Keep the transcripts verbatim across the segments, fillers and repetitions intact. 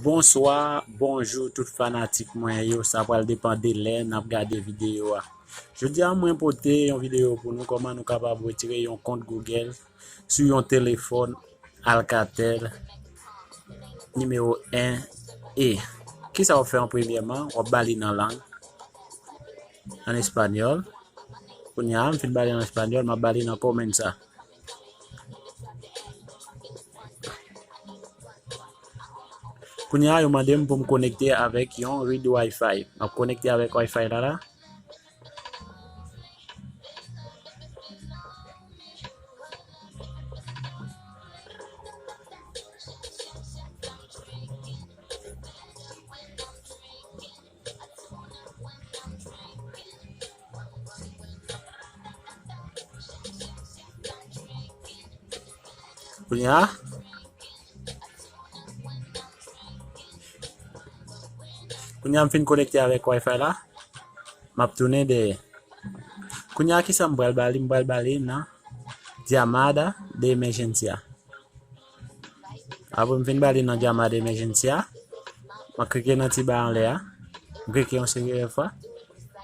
Bonswa, bonjou tout fanatik mwen yo, sa pral depann de lè n ap gade videyo a. Jodi a mwen pote yon videyo pou nou kòman nou kapab retire yon kont Google sou yon telefòn Alcatel nimewo en E. Kisa w ap fè an premyèman? W ap ba li nan lang an espanyòl. Kounye a, m fin ba li an espanyòl, m ap ba li nan kòmansa. Kounye a, yo mande m pou m konekte avèk yon red Wi-Fi. M ap konekte avèk Wi-Fi la la. Kounye a, kounye a m fin konekte avèk Wi-Fi la, m ap tounen dèyè. Kounye a, kisa m pral ba li? M pral ba li nan llamada de emergencia. Apre m fin ba li nan llamada de emergencia, m a klike nan ti ba anlè a. M klike yon seryèl fwa.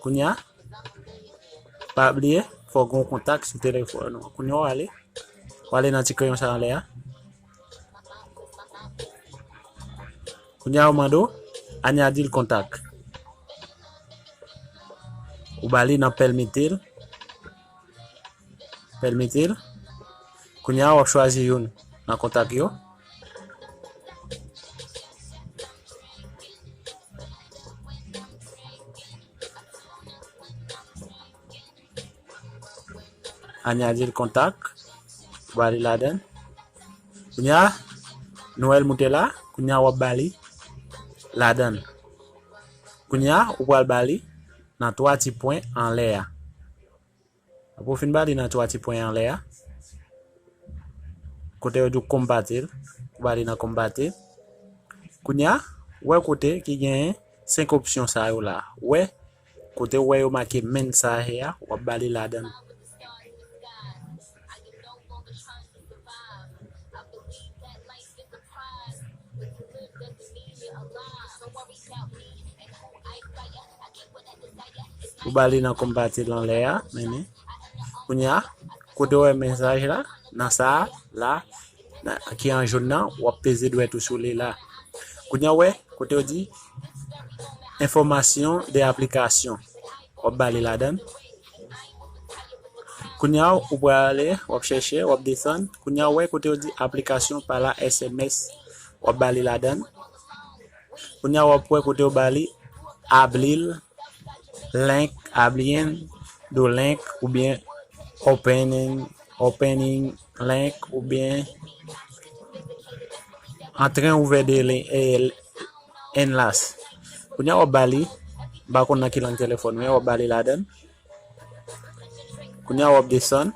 Kounye a, pa bliye, fò w gen yon kontak sou telefòn ou. Kounye a, w ale. W ale nan ti kreyon sa anlè a. Kounye a, yo mande w añadir kontak. Ou ba li nan permitir. Permitir. Kounye a, w ap chwazi youn nan kontak yo. Añadir kontak. Ou ba li ladan. Kounye a, nou wè l moute la. Kounye a, w ap ba li ladan. Kounye a, ou pral ba li nan twa ti pwen anlè a. Apre w fin ba li nan twa ti pwen anlè a, kote yo di w compartir, ou ba li nan compartir. Kounye a, ou wè kote ki genyen senk opsyon sa yo la. Ou wè kote ou wè yo make mensaje a, w ap ba li ladan. Ou ba li nan compartir anlè a, mennen. Kounye a, kote w wè mesaj la, nan sa a, la, nan, ki an jòn nan, w ap peze dwèt ou sou li la. Kounye a, w wè, kote yo di, information de application. W ap ba li ladan. Kounye a, ou prale, w ap chèche, w ap desann. Kounye a, w wè, kote yo di, application par la S M S. W ap ba li ladan. Kounye a, w ap wè kote yo ba li abrir link, abriendo link, oubyen opening, opening link, oubyen entrer ouvert de li-, eh, enlace. Kounye a, w ap ba li, m pa konn nan ki lang telefòn ou ye, w ap ba li ladan. Kounye a, w ap desann.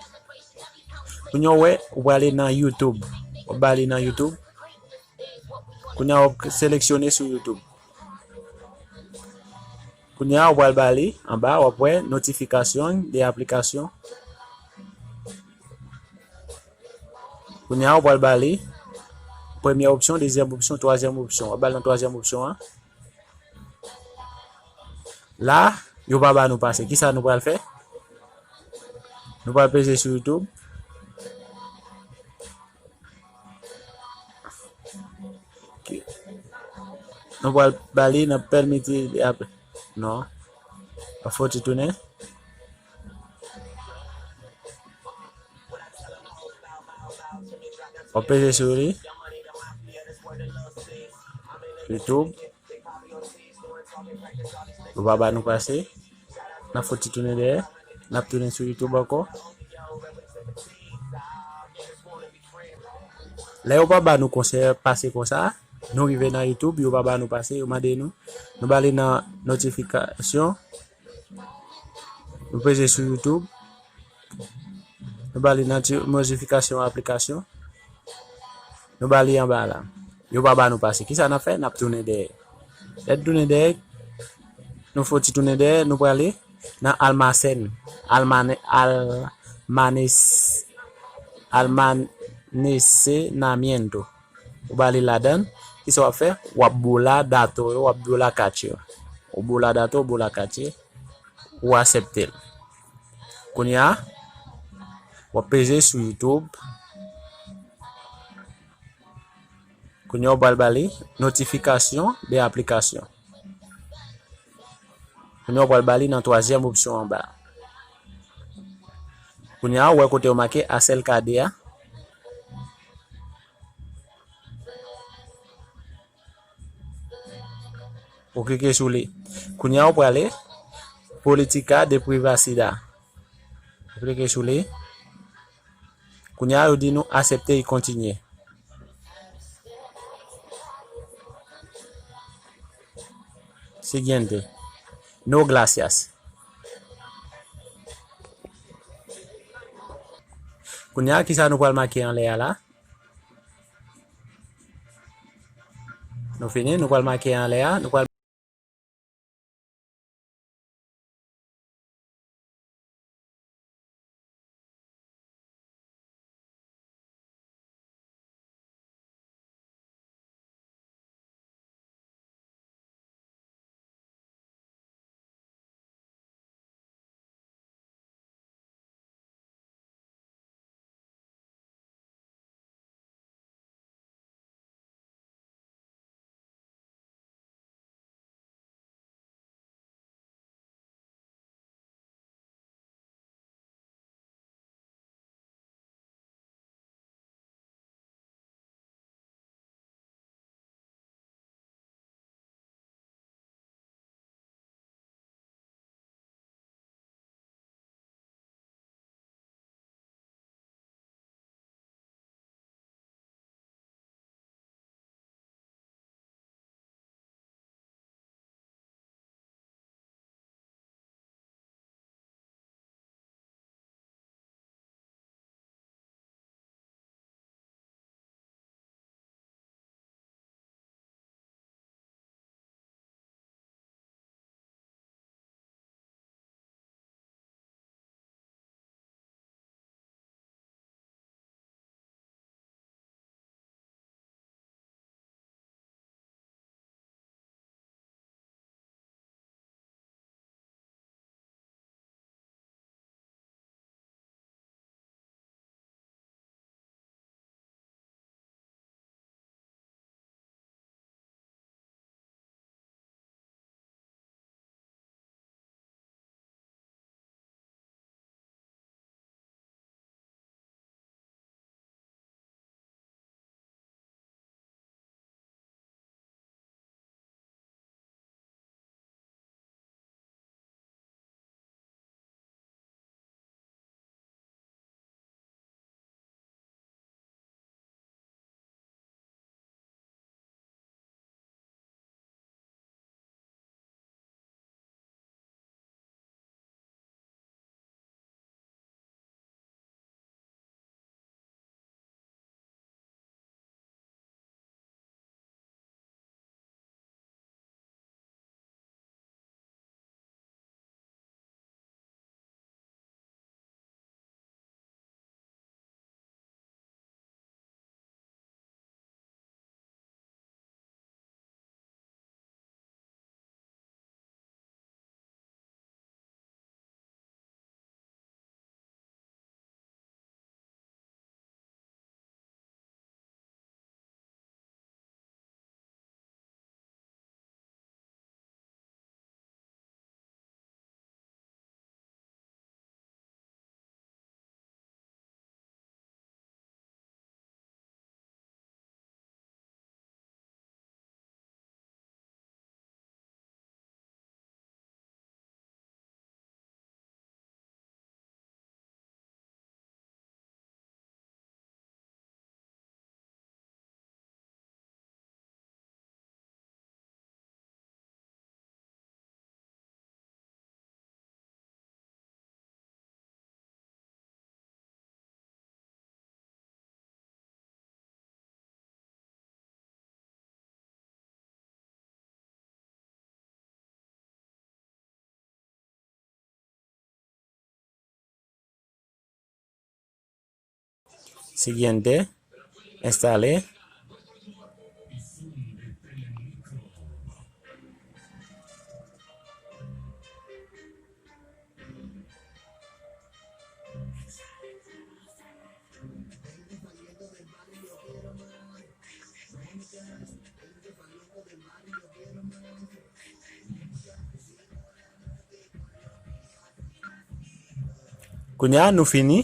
Kounye a, w wè, ou prale nan YouTube. W ap ba li nan YouTube. Kounye a, w ap seleksyone sou YouTube. Kounye a, ou pral ba li anba, w ap wè notification de application. Kounye a, ou pral ba li premyè opsyon, dezyèm opsyon, twazyèm opsyon. W ap ba l nan twazyèm opsyon an. La, yo pa ba nou pase. Kisa nou pral fè? Nou pral peze sou YouTube. Ok. Nou pral ba li nan permitir apre. Non. Fò ti tounen. W ap peze sou li. YouTube. Yo pa ba nou pase. N ap fouti tounen dèyè. N ap tounen sou YouTube ankò. Lè yo pa ba nou konsèy pase konsa, nou rive nan YouTube, yo pa ba nou pase, yo mande nou. Nou ba li nan notifikasyon. Nou peze sou YouTube. Nou ba li nan ti modifikasyon aplikasyon. Nou ba li anba la. Yo pa ba nou pase. Kisa n ap fè? N ap tounen dèyè. Lè n tounen dèyè, nou fouti tounen dèyè, nou prale nan almacén. Almane-, almanes-, almacenamiento. Ou ba li ladan. Kisa w ap fè? W ap boula dato yo, w ap boula kat yo. Ou boula dato, ou boula kat yo, ou aksepte l. Kounye a, w ap peze sou YouTube. Kounye a, ou pral ba li notifikasyon de aplikasyon. Kounye a, ou pral ba li nan twazyèm opsyon anba. Kounye a, ou wè kote yo make Asèl K D a. Ou klike sou li. Kounye a, ou prale Política de Privacidad. Ou klike sou li. Kounye a, yo di nou aksepte e kontinye. Siguiente. No gracias. Kounye a, kisa nou pral make anlè a la? Nou fini, nou pral make anlè a, nou pral Siguiente, enstale. Kounye a nou fini.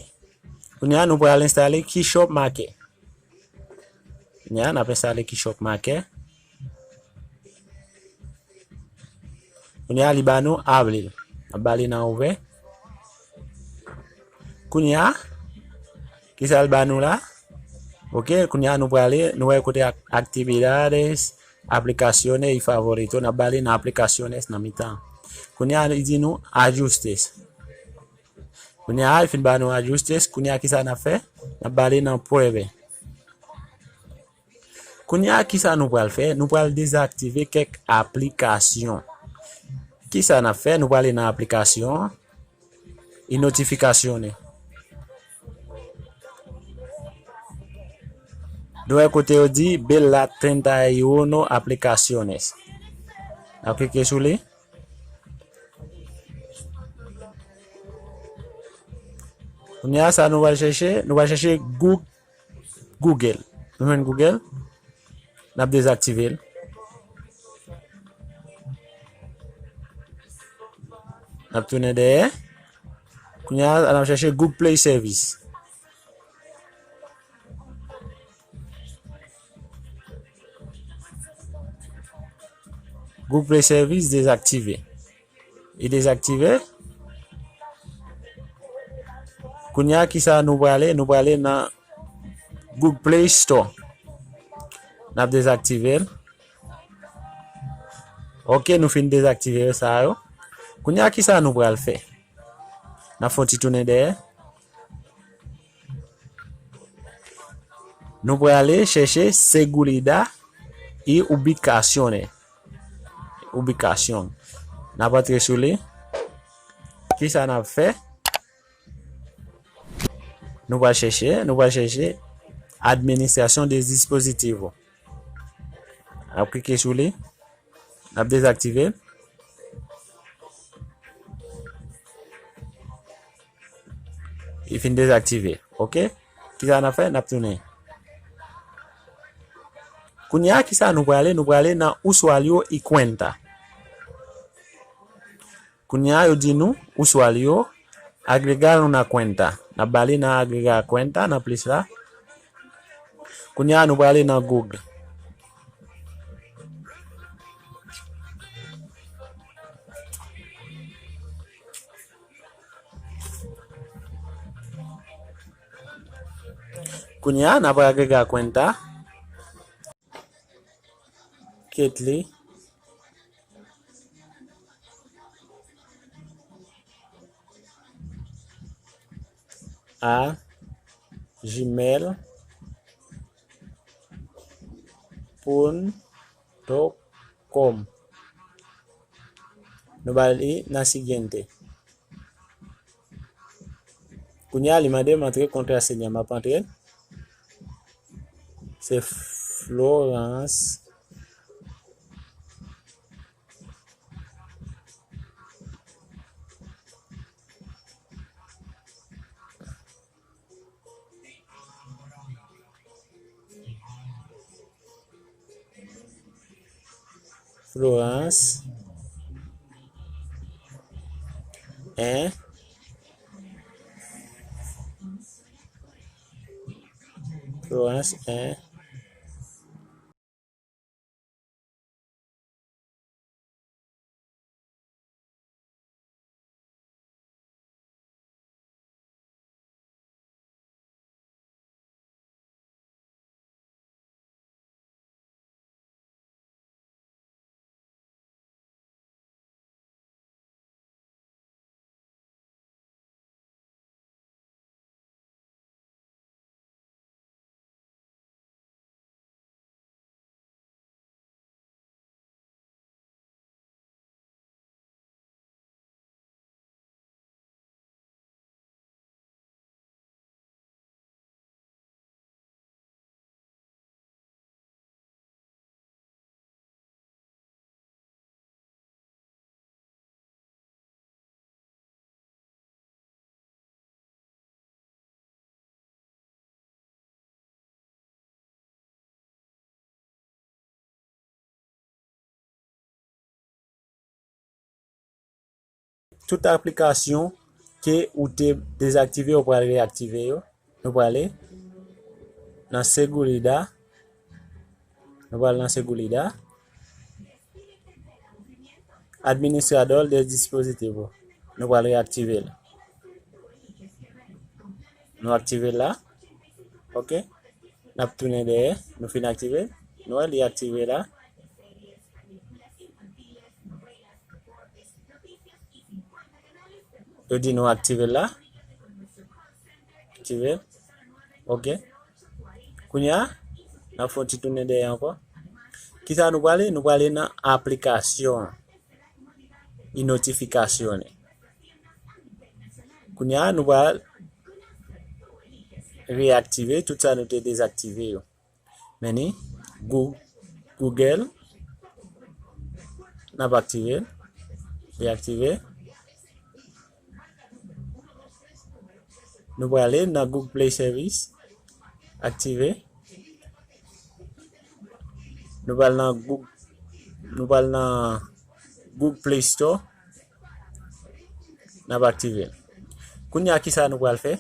Kounye a nou pral enstale Keyshop Maker. Kounye a n ap enstale Keyshop Maker. Kounye a li ba nou abri l. N ap ba li nan ouvè. Kounye a, kisa l ba nou la? Ok, kounye a nou prale, nou wè kote ak-, actividades, aplicaciones y favoritos, n ap ba li nan aplicaciones nan mitan. Kounye a li di nou ajustes. Kounye a li fin ba nou ajustes, kounye a kisa n ap fè? N ap ba li nan pruebe. Kounye a kisa nou pral fè? Nou pral dezaktive kèk aplikasyon. Kisa n ap fè? Nou prale nan aplikasyon y notificaciones. Nou wè kote yo di Bella treinta y uno aplicaciones. N ap klike sou li. Kounye a sa nou pral chèche, nou pral chèche Goo-, Google. Nou jwenn Google, n ap dezaktive l. N ap tounen dèyè. Kounye a n ap chèche Google Play Service. Google Play Service dezaktive. Li dezaktive. Kounye a kisa nou prale? Nou prale nan Google Play Store. N ap dezaktive l. Ok, nou fin dezaktive sa yo. Kounye a kisa nou pral fè? N ap fè yon ti tounen dèyè. Nou prale chèche seguridad y ubicaciones. Ubicación. N ap antre sou li. Kisa n ap fè? Nou pral chèche, nou pral chèche administración de dispositivo. N ap klike sou li. N ap dezaktive l. Li fin dezaktive. Ok? Kisa n ap fè? N ap tounen. Kounye a, kisa nou prale? Nou prale nan usuario y cuenta. Kounye a, yo di nou, usuario, agregar una cuenta. N ap ba li nan agregar cuenta, nan plis la. Kounye a, nou prale nan Google. Kounye a, n ap agregar cuenta. Ketly a gmail punto com. Nou ba li nan siguiente. Kounye a, li mande m antre contraseña, m ap antre. Se Florence. Florence un. Florence un. Tout aplikasyon ke ou te dezaktive, ou pral reaktive yo. Nou prale nan Segurida. Nou pral nan Segurida. Administrador de dispositivo. Nou pral reaktive l. Nou aktive l la. Ok. N ap tounen dèyè. Nou fin aktive l. Nou wè li aktive la. Yo di nou aktive l la. Aktive l. Ok. Kounye a, n ap fè yon ti tounen dèyè ankò. Kisa nou prale? Nou prale nan aplikasyon an. Y notificaciones. Kounye a, nou pral reaktive tout sa nou te dezaktive yo. Men ni Goo-, Google. N ap aktive l. Reaktive. Nou prale nan Google Play Service. Aktive. Nou pral nan Google, nou pral nan Google Play Store. N ap aktive l. Kounye a, kisa nou pral fè?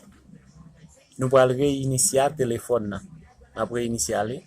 Nou pral reyinisya telefòn nan. N ap reyinisya li.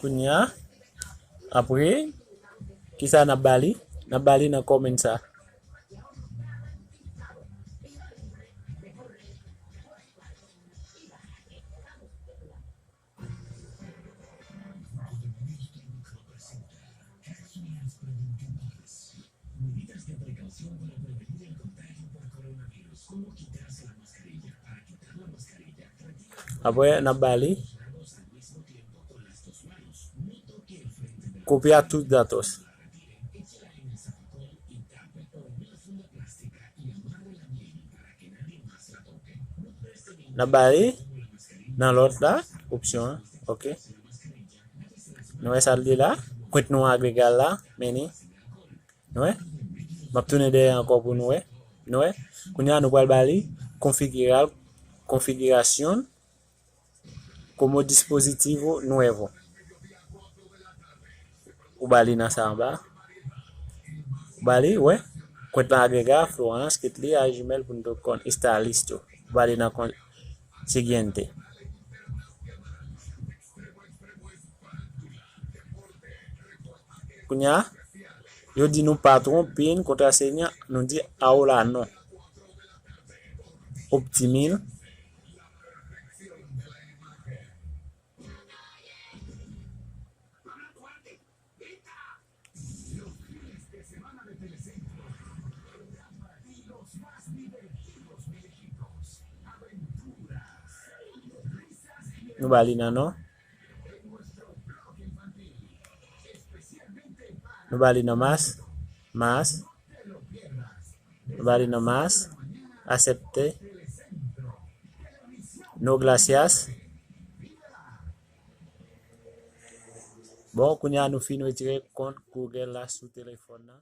Kounye a, apre, kisa n ap ba li? N ap ba li nan kòmand sa. Apre, n ap ba li copia tus datos. N ap ba li nan lòt la, opsyon an. Ok. Nou wè sa l di la. Kwent nou agregal la, men ni. Nou wè? M ap tounen dèyè ankò pou nou wè. Nou wè? Kounye a, nou pral ba li konfigiral, konfigirasyon como dispositivo nuevo. Ou ba li nan sa anba. Ou ba li, wè. Cuenta agregada, Florence, Ketly, a gmail punto com, está listo. Ou ba li nan kon-, siguiente. Kounye a, yo di nou patron, pin, kontrasenya, nou di ahora no. Optimil. Nou ba li nan non. Nou ba li nan mas. Mas. Nou ba li nan mas. Asepte. No gracias. Bon, kounye a nou fin retire kont Google la sou telefòn nan.